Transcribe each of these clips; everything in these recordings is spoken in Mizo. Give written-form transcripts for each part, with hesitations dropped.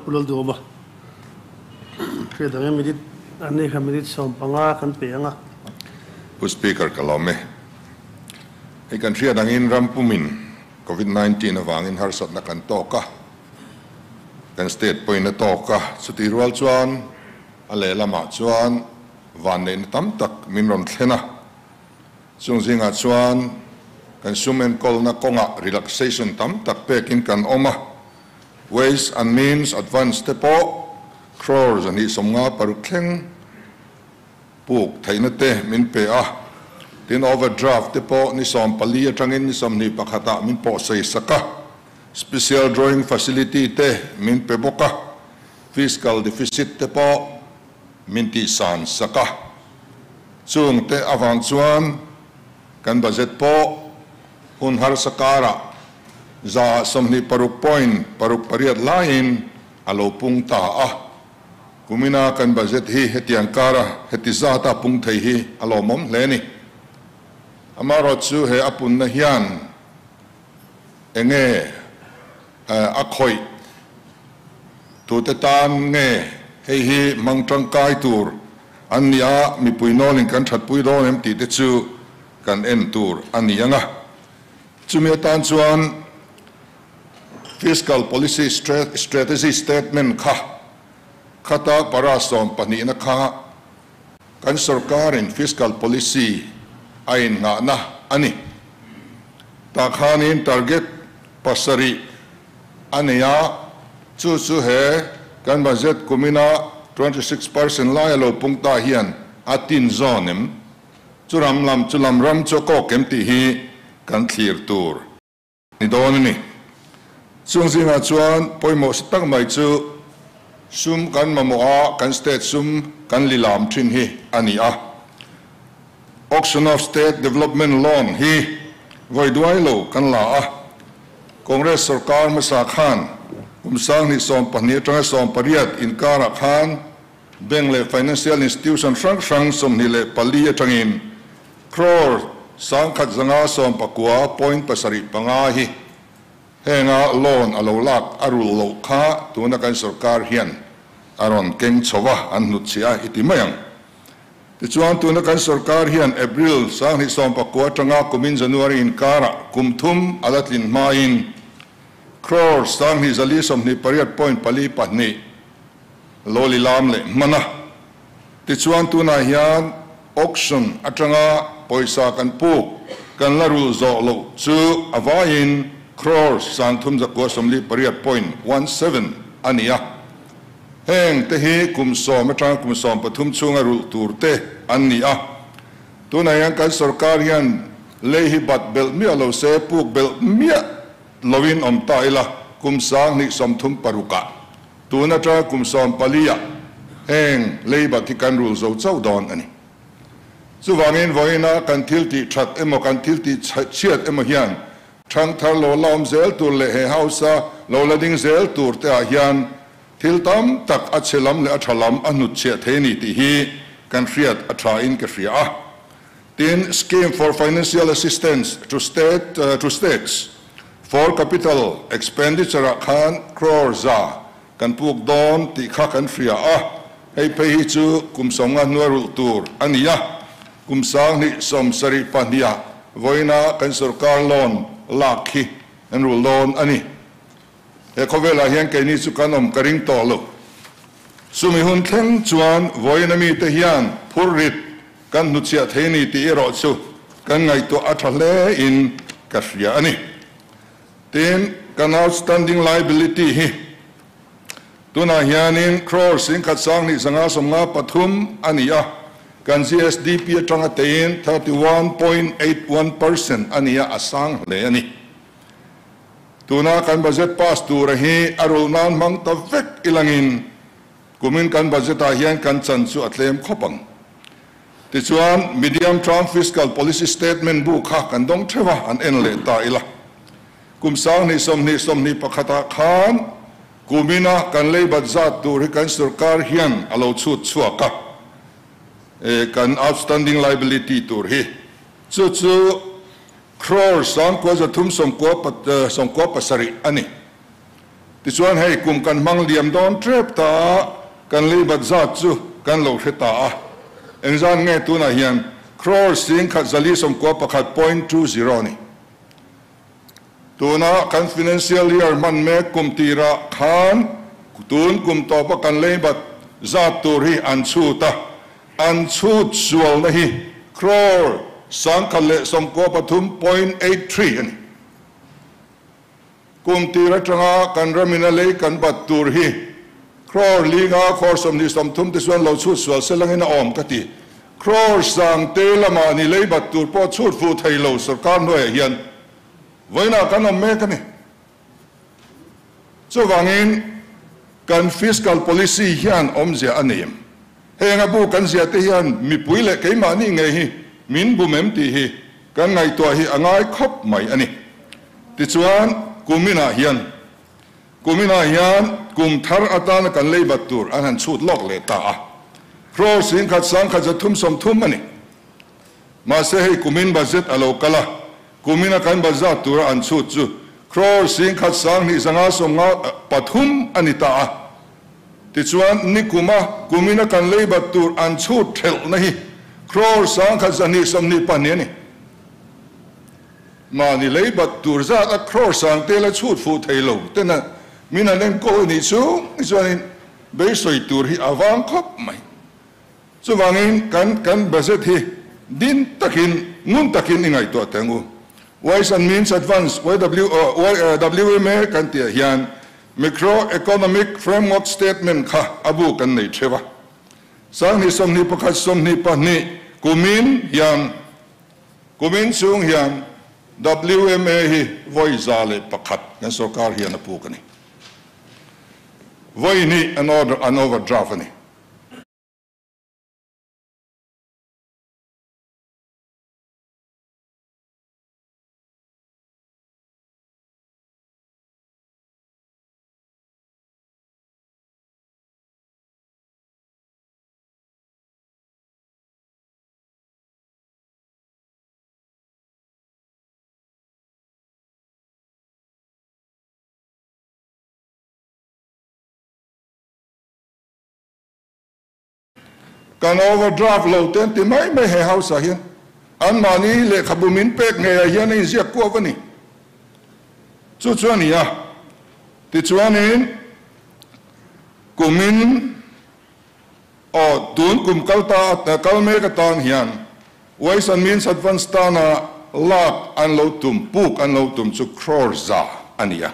Pu Lalduhawma, Hriat ang e, minute an nei kha minute 15 kan pe ang a. Pu Speaker ka lawm e. Hei kan hriat angin ram pumin Covid 19 avangin harsatna kan tawk a, kan state pawhin a tawk a, chutih rual chuan a lehlamah chuan vanneihna tam tak min rawn thlen a, chung zingah chuan kan sum enkawlna kawngah relaxation tam tak pekin kan awm a, Ways and Means Advance te pawh crore 256 thleng puk theihna te min pe a, tin overdraft te pawh ni 14 atangin ni 21 ah min pawh sei sak a, special drawing facility te min pe bawk a, fiscal deficit te pawh min tihsan sak a. Chung te avang chuan kan budget pawh hun harsa karah 26.68% laiin a lo pung ta a. Kumina kan budget hi hetiang kara heti zata pung thei hi a lawmawm hle ni. Amaherawh chu he a punna hian enge a khawih tute tan nge hei hi hmang tangkai tur an ni a, mipui nawlin kan thatpui dawn em tih te chu kan en tur a ni ang a. Chumi atan chuan Fiscal Policy Strategy Statement kha khata para 12na kha kan sorkarin Fiscal Policy a innghahna a ni. Tah khanin target pasarih a nei a, chu chu he kan budget kumina 26% lai a lo pung ta hian a tin zawn em? Chu ram lam chu lam ram chu a kawk em tih hi kan thlir tur ni dawn a ni. Chung zingah chuan pawimawh sa tak mai chu sum kan mamawh a, kan state sum kan lilam thin hi a ni a. Auction of State Development Loan hi vawi duai lo kan la a. Congress sorkar hmasa khan kum 2012 atanga 18 inkarah khan Bank leh Financial Institution hrang hrang 24 atangin crore 1,119.75 hi henga loan a lo lak a rul loh kha tuna kan sorkar hian a rawn keng chho a, an hnutchhiah a i ti mai ang. Tichuan tuna kan sorkar hian April 2019 atanga kumin January inkarah kum thum a la tlin hmain crore 2,428.42 lo lilam leh hman a. Tichuan tunah hian auction atanga pawisa kan puk kan la rul zawh loh chu a vaiin crore 3,948.17 a ni a. Heng te hi kum 10 atanga kum 13 chhunga rulh tur te an ni a. Tunah hian kan sorkar hian lei hi bat belh miah lo se puk belh miah loin awm ta ila kum 2036ah tun atanga kum 14ah heng lei bat hi kan rul zo chauh dawn a ni. Chuwangin vawiina kan thil tih that emaw kan thil tih chhiat emaw hian thang thar lo la awm zel tur leh he house-a lo la ding zel tur te ah hian thil tam tak a chhe lam leh a tha lam a hnut chhiah thei ni tih hi kan hriat a tha in ka hria a. Tin Scheme for Financial Assistance to State to States for Capital Expenditure ah khan crore 100 kan puk dawn tih kha kan hria a, hei phei hi chu kum 50 hnuai rulh tur a ni a, kum 2072ah vawiina kan sorkar loan lak hi an rul dawn a ni. He khawvelah hian keini chu kan awm ka ring tawh lo. Chumi hun thleng chuan vawiina mi te hian phur rit kan hnutchhiah thei ni tih erawh chu kan ngaihtuah a tha hle in ka hria a ni. Tin kan outstanding liability hi tunah hianin crore 1,153 a ni a, kan GSDP atanga tein 31.81% a ni a, a sang hle a ni. Tuna kan budget pass tur hi a rul nan hmang ta vek ilangin kumin kan budget ah hian kan chan chu a tlem khawp ang. Tichuan medium term fiscal policy statement bu kha kan dawng thewa an en leh ta ila. Kum 2021 ah khan kumina kan leibat zat tur hi kan sarkar hian a lo chhut chhuak a. Kan outstanding liability tur hi chu chu crore 9,397 ani. Tichuan hei kum kan hmang liam dawn tep ta a, kan leibat zat chu kan lo hre ta a. Engzan nge tunah hian crore 10,421.20 a ni. Tuna kan financial year hman mek kum tirah khan tun kum tawpa kan leibat zat tur hi an chhut a, an chhut sualna hi crore 193.83 a ni. Kum tir atanga kan ramina lei kan bat tur hi crore 5 crore 20 te chuan lo chhut sual se langin a awm ka ti. Crore sang te lama ni lei bat tur pawh chhut fu thei lo sarkar hnuaiah hian vawiinah kan awm mek a ni. Chuvangin kan fiscal policy hian awmzia a nei em? Heng a bu kan zia te hian mipui leh keimahni ngei hi min bum em tih hi kan ngaihtuah hi a ngai khawp mai a ni. Tichuan kuminah hian kuminah hian kum thar atana kan lei bat tur an han chhut lawk leh ta a. Crore 1,130 a ni. Mahse hei kumin budget a lo kal a, kumina kan budget tura an chhut chu crore 1,253 a ni ta a. Tichuan nikuma kumina kan lei bat tur an chhut thelhna hi crore 1,222 a ni. Mahni lei bat tur zat a crore sang te la chhut fu thei lo tena min an enkawl ni chung chuanin beisawi tur hi a vang khawp mai. Chuvangin kan kan budget hi din takin ngun takin i ngaihtuah teng u. Ways and Means Advance YW WMA kan tihah hian Macro Economic Framework Statement kha a bu kan nei theuh a. 2021 22 kumin hian kumin chung hian WMA hi vawi 101 kan sarkar hian a puk a ni. Vawi hnih an order an overdraft a ni. Kan overdraft lo te an ti mai mai he house ah hian an mahni lehkhabu min pek ngeiah hian a inziak kuak a ni. Chu chu a ni a, tichuanin kumin aw tun kum kal ta kal mek atan hian Ways and Means Advance tana lak an lo tum puk an lo tum chu crore 100 a ni a.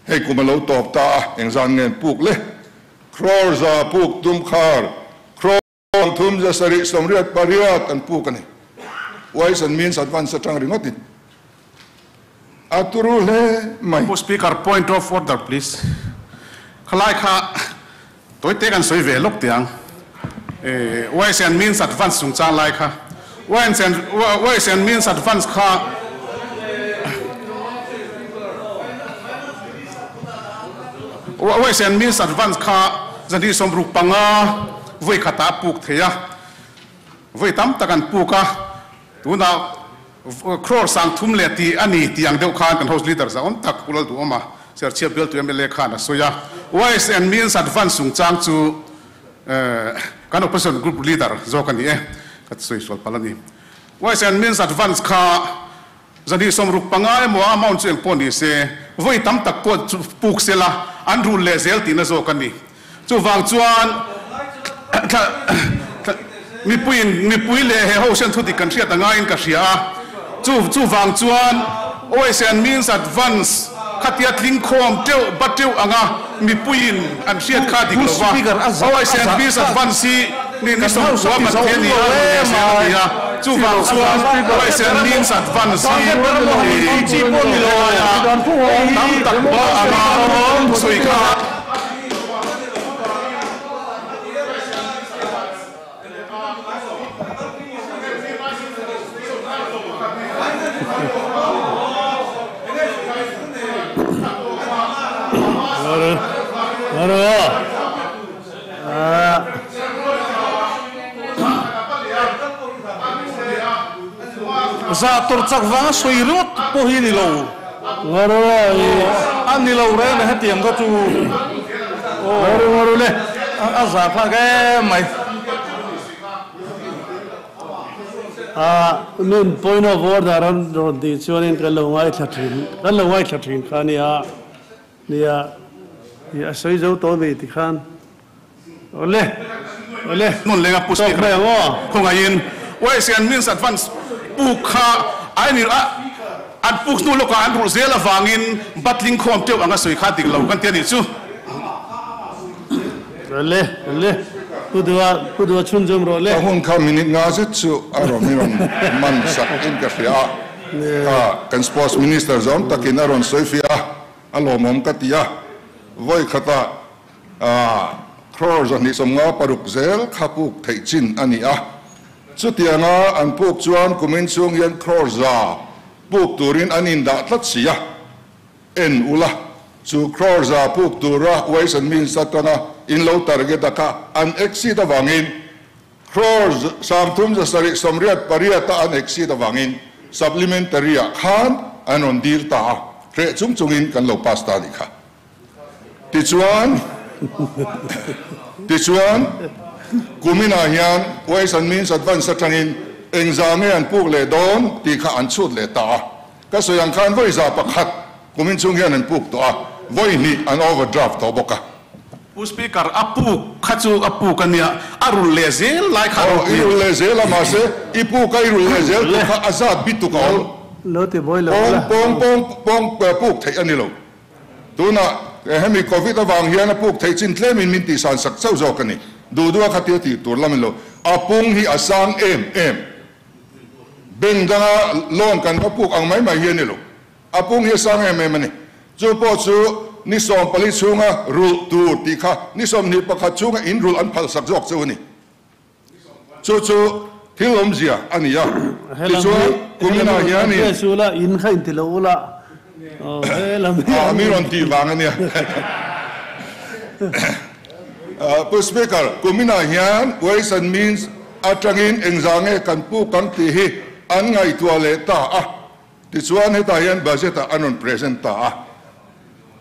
Hei kum a lo tawp ta a, engzan nge an puk le? Crore 100 puk tum khar crore 378 an puk a ni. Ways and Means Advance atang ringawtin a turu hle mai. Pu Speaker, point of order please. Khalai kha toite kan sawi ve lawk teh ang. Ways and Means Advance chungchang lai kha. Ways and Ways and Means Advance kha Ways and Means Advance kha 265 vawi khatah a puk thei a. Vawi tam tak an puk a. Tunah crore 300 leh tih a ni tih ang deuh khan kan House Leader zahawm tak Pu Lalduhawma Serchhip bialtu mla khan a sawi a. Ways and Means Advance chungchang chu kan Opposition Group Leader zawk a ni e, ka sawi sual palh a ni. Ways and Means Advance kha 265 emaw a amount chu engpawh ni se, vawi tam tak pawh chu puk sela an rul leh zel tihna zawk a ni. Chuvang chuan mipuiin mipui leh he ho hian thudik kan hriat a ngaiin ka hria a. Chu chuvang chuan Ways and Means Advance khatia tling khawm teuh ba teuh anga mipuiin an hriat kha dik lo va. Ways and Means Advance hi ni ni sawmkua Pathian ni a rul leh zel a ni a. Chuvang chuan Ways and Means Advance hi helaiah tam tak ba anga sawi kha. Zah tur chak vanga sawi ringawt pawh hi a ni lo. A ni lo reng a hetiang kha chu aw a zahthlak em mai. Min point of order an rawn tih chuanin kan lo ngaithla thin, kan lo ngaithla thin kha a nia, nia a sawi zo tawh mai tikhan. Awle, awle. Hmun lenga pu Tawk speaker mai ang aw. Khawngaihin Ways and Means Advance puk kha a ni a, an puk hnu lawkah an rulh zel avangin batling khawm teuh anga sawi kha dik lo kan ti a nih chu. Awle, awle. Pu Dua, Pu Dua chhunzawm rawh le. Ka hun kha minute nga zet chu a rawn i rawn man sak in ka hria a, kha kan Sports Minister zawm takin a rawn sawi fiah a, a lawmawm ka ti a, vawi khatah Crore 256 zel kha puk theih chin a ni a. Chutianga an puk chuan kumin chhung hian crore za puk turin an indah tlat si a. En ula, chu crore za puk tura Ways and Means atanga in lo target a kha an exceed avangin crore 378 a an exceed avangin supplementary ah khan an rawn dil ta a, hreh chung chungin kan lo pass ta a nih kha. Tichuan, tichuan, kuminah hian Ways and Means Advance atangin engzah nge an puk leh dawn tih kha an chhut leh ta a. Ka sawi ang khan vawi 100 kumin chhung hian an puk tawh a, vawi hnih an overdraft tawh bawk a. Pu Speaker, a puk kha chu a puk a nia, a rul leh zel lai kha a Aw, i rul leh zel a, mahse i puk a i rul leh zel tur kha a zat bi tuk a awm. Lo ti buai lo Pawng, la. pawng, pawng, pawng puk theih a ni lo. Tunah hemi Covid avang hian a puk theih chin tlemin min tihsan sak chauh zawk a ni. Duh duha kha tia tih tur lamin lo. A pung hi a sang em em. Bank danga loan kan va puk ang mai mai hi a ni lo. A pung hi a sang em em a ni. Chu pawh chu ni 14 chhunga rulh tur tih kha ni 21 chhunga in rulh an phal sak zawk chauh a ni. Chu chu thil awmzia a ni a, tichuan kuminah hianin. A mi rawn tih vang a nia. Pu Speaker, kuminah hian Ways and Means atangin engzah nge kan puk ang tih hi an ngaihtuah leh ta a, tichuan hetah hian budget ah an rawn present ta a.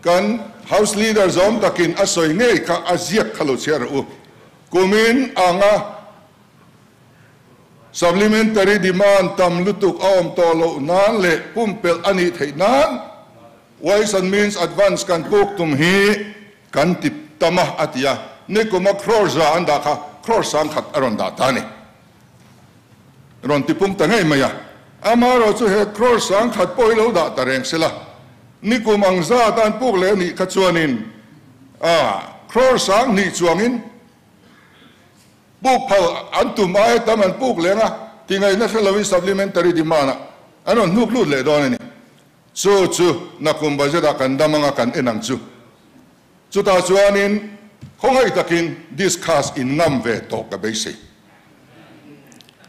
Kan House Leader zawm takin a sawi ngei kha a ziak kha lo chhiar rawh u. Kumin anga supplementary demand tam lutuk a awm tawh loh nan leh pumpelh a nih theih nan Ways and Means Advance kan puk tum hi kan ti tam a, a ti a. Nikuma crore za an dah kha crore 1000 a rawn dah ta a ni. Rawn ti pung ta ngei mai a. Amaherawh chu he crore 1000 pawh hi lo dah ta reng sela, nikum ang zat an puk leh a nih kha chuanin crore 2000 chuangin puk phal an tum aia tam an puk leng a, tingaihna hre lovin supplementary demand ah an rawn hnuk lut leh dawn a ni. Chu chu nakum budget ah kan dam anga kan en ang chu. Chutah chuanin khawngaih takin discuss in ngam ve tawh ka beisei.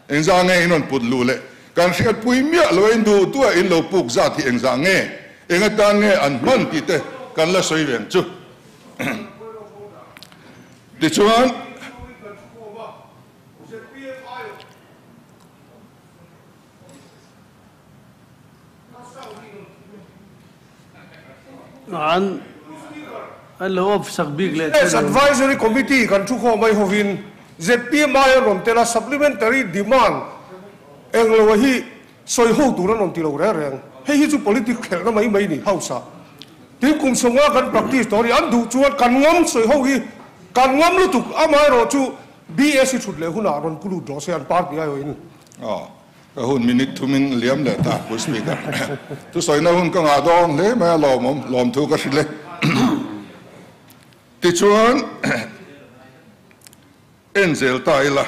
Engzah nge in rawn put luh leh kan hriatpui miah lo a in duh duh a in lo puk zat hi engzah nge, eng atan nge an hman tih te kan la sawi ve ang chu. Tichuan. An an lo off sak bik leh Business Advisory Committee kan thu khawm mai hovin zpm aia rawn tel a supplementary demand eng lo a hi sawi ho tur an rawn ti lo reng reng. Hei hi chu politic khelhna mai mai ni House ah. Tin kum 50 kan practice tawh a ni. An duh chuan kan ngam sawi ho hi kan ngam lutuk amaherawh chu BSc thut leh hunah rawn pu lut rawh se an party aiawhin. Aw. Ka hun minute thumin liam leh ta, Pu Speaker. Thusawiina hun ka ngah dawn hle mai a, lawmawm, lawmthu ka hrilh e. Tichuan, en zel ta ila,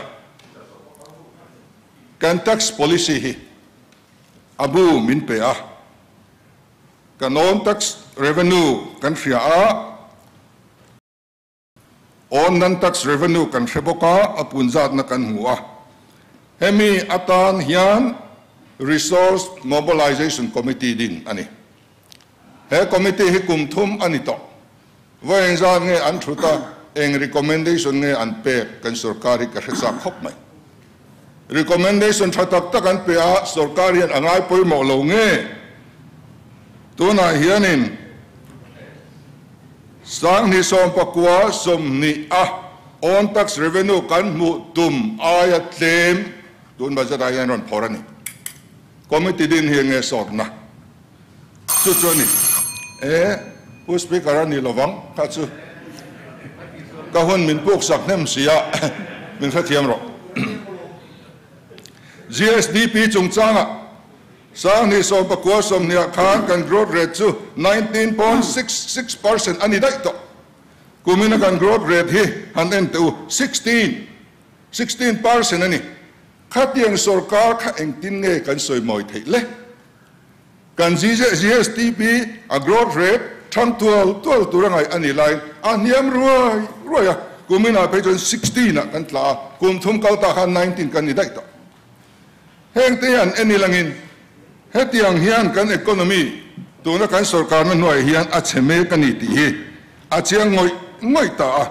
kan tax policy hi a bu min pe a, kan own tax revenue kan hria a, Aw, non-tax revenue kan hre bawk a, a pun zatna kan hmu a. Hemi atan hian Resource Mobilization Committee din a ni. He committee hi kum thum a ni tawh. Vawi engzat nge an thut a, eng recommendation nge an pek kan sorkar hi ka hre chak khawp mai. Recommendation tha tak tak an pe a, sorkar hian a ngai pawimawh lo nge? Tunah hianin. Sanghnih sawmpakua sawmhnih a own tax revenue kan hmuh tum aia tlem tun budget ah hian rawn phawrh a ni. Committee din hi enge sawtna chu chu a ni. E, Pu Speaker a ni lovang kha chu ka hun min puk sak hnem si a, min hrethiam rawh. GSDP chungchangah Sanghnih 19 sawmhnih khan kan growth rate chu 19.66% a ni daih tawh. Kumina kan growth rate hi han en teh u, 16, 16% a ni. Khatiang sorkar kha engtin nge kan sawi mawi theih le? Kan GSDP a growth rate thang tual tual tur a ngaih a nih laiin a hniam ruai ruai a, kuminah phei chuan 16 ah kan tla a, kum thum kal ta khan 19 kan ni daih tawh. Hengte hian en ilangin hetiang hian kan economy tuna kan sorkarna hnuaiah hian a chhe mek a ni tih hi a chiang ngawih ngawih ta a.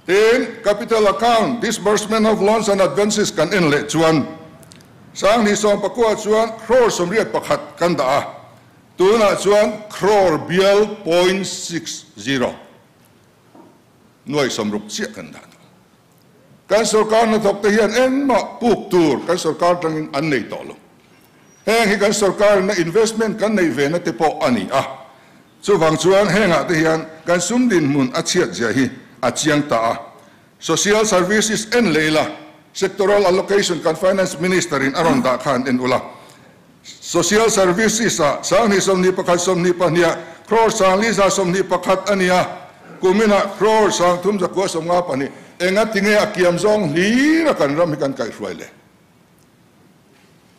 Tin, capital account, disbursement of loans and advances kan en leh chuan Sanghnih 19 chuan crore 81 kan dah a, tunah chuan crore bial point 60, nuai 60 chiah kan dah tawh. Kan sorkar hnathawkte hian engmah puk tur kan sorkar atangin an nei tawh lo. Heng hi kan sorkarina investment kan neih ve na te pawh a ni a. Chuvang chuan hengah te hian kan sum dinhmun a chhiat zia hi a chiang ta a. Social services en leh ila, sectoral allocation kan Finance Minister in a rawn dah khan en ula. Social Services ah 2021 22 ah crore 521 a ni a, kuminah crore 392 enga tinge a kiam zawng hlir a kan ram hi kan kaihhruai le?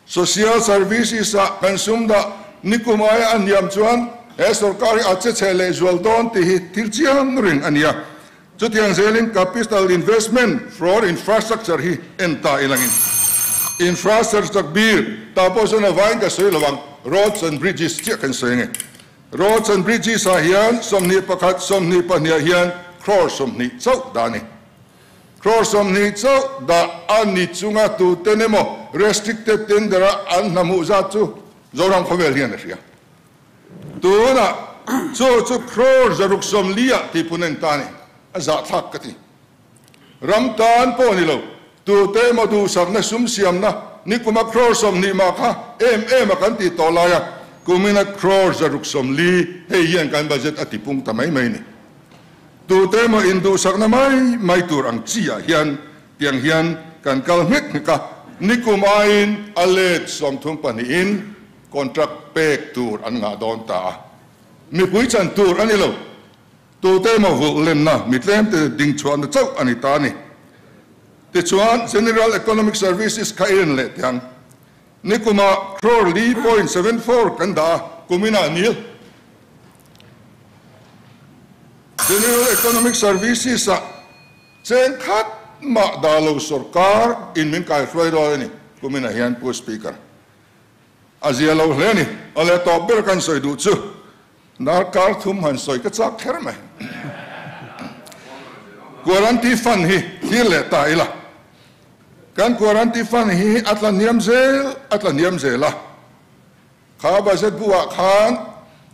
Social Services ah kan sum dah nikum aia a hniam chuan he sorkar hi a che chhe leh zual dawn tih hi thil chiang ring a ni a. Chutiang zelin capital investment for infrastructure hi en ta ilangin infrastructure bir ta pawh chuan a vain ka sawi lo ang, roads and bridges chiah kan sawi ange. Roads and bridges ah hian 21 22 ah hian crore 20 chauh dah a ni. Crore 20 chauh dah a ni chunga tuten emaw restricted tender a an hnahmuh zat chu Zoram khawvel hian a hria. Tunah chu chu crore 640 ah tih pun en ta a ni, a zahthlak ka ti. Ram tan pawh ni lo, tute emaw duhsakna sum siamna nikuma crore 20 mah kha em em a kan tih tawh lai a, kumina crore 640 hei hian kan budget a tipung ta mai mai a ni. Tute emaw induhsakna mai mai tur ang chi ah hian tiang hian kan kal nghek nghek a, nikum aiin a let 32 in Contract pek tur an ngah dawn ta a, mipui chan tur a ni lo. Tute emaw vulh lenna mi tlemte ding chhuahna chauh a ni ta a ni. Tichuan, General Economic Services kha i en leh teh ang. Nikumah crore li point 74 kan dah a, kuminah nil. General Economic Services ah cheng khat mah dah lo sorkar in min kaihruai dawn a ni, kuminah hian Pu Speaker. A zia lo hle a ni. A leh tawp ber kan sawi duh chu darkar thum han sawi ka chak kher mai. Guarantee Fund hi thlir leh ta ila. Kan Guarantee Fund hi a tla hniam zel a tla hniam zel a. Kha budget bu ah khan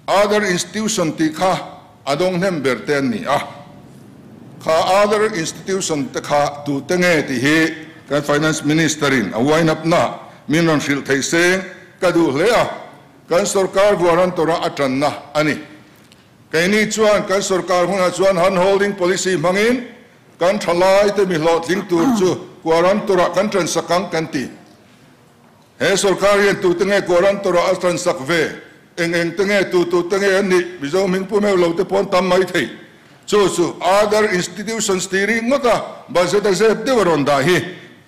other institution tih kha a dawng hnem ber te an ni a. Kha other institution te kha tute nge tih hi kan Finance Minister in a wind up na min rawn hrilh theih seng ka duh hle a, kan sorkar guarantor a a tanna a ni. Keini chuan kan sorkar hunah chuan hand holding policy hmangin kan thalai te mi hlawhtling tur chu guarantor ah kan tansak ang kan ti. He sorkar hian tute nge guarantor ah a tansak ve? Eng eng te nge tu tu te nge an nih? Mizo hming pu meuh lo te pawh an tam mai thei. Chu chu other institutions tih ri ngawt a budget a zep deuh a rawn dah hi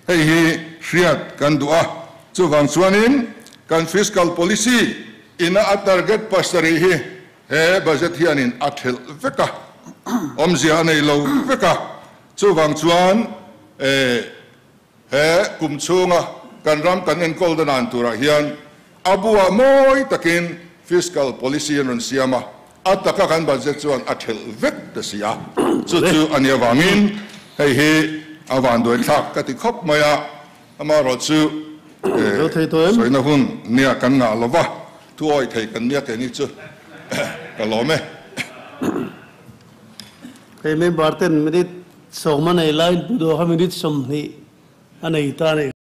hei hi hriat kan duh a. Chuvang chuanin kan fiscal policy ina a target pasarih hi he budget hianin a thelh vek a, awmzia a nei lo vek a. Chuvang chuan he kum chhunga kan ram kan enkawl dan turah hian a buah mawi takin fiscal policy an rawn siam a, a taka kan budget chuan a thelh vek ta si a, chu chu a nih avangin hei hi a vanduai thlak ka ti khawp mai a, amaherawh chu sawina hun nia kan ngah lova, thu awih thei kan nia keini chu ka lawm e. Hei member ten minute 10 a nei laiin Pu Duha minute 20 a nei ta a nih.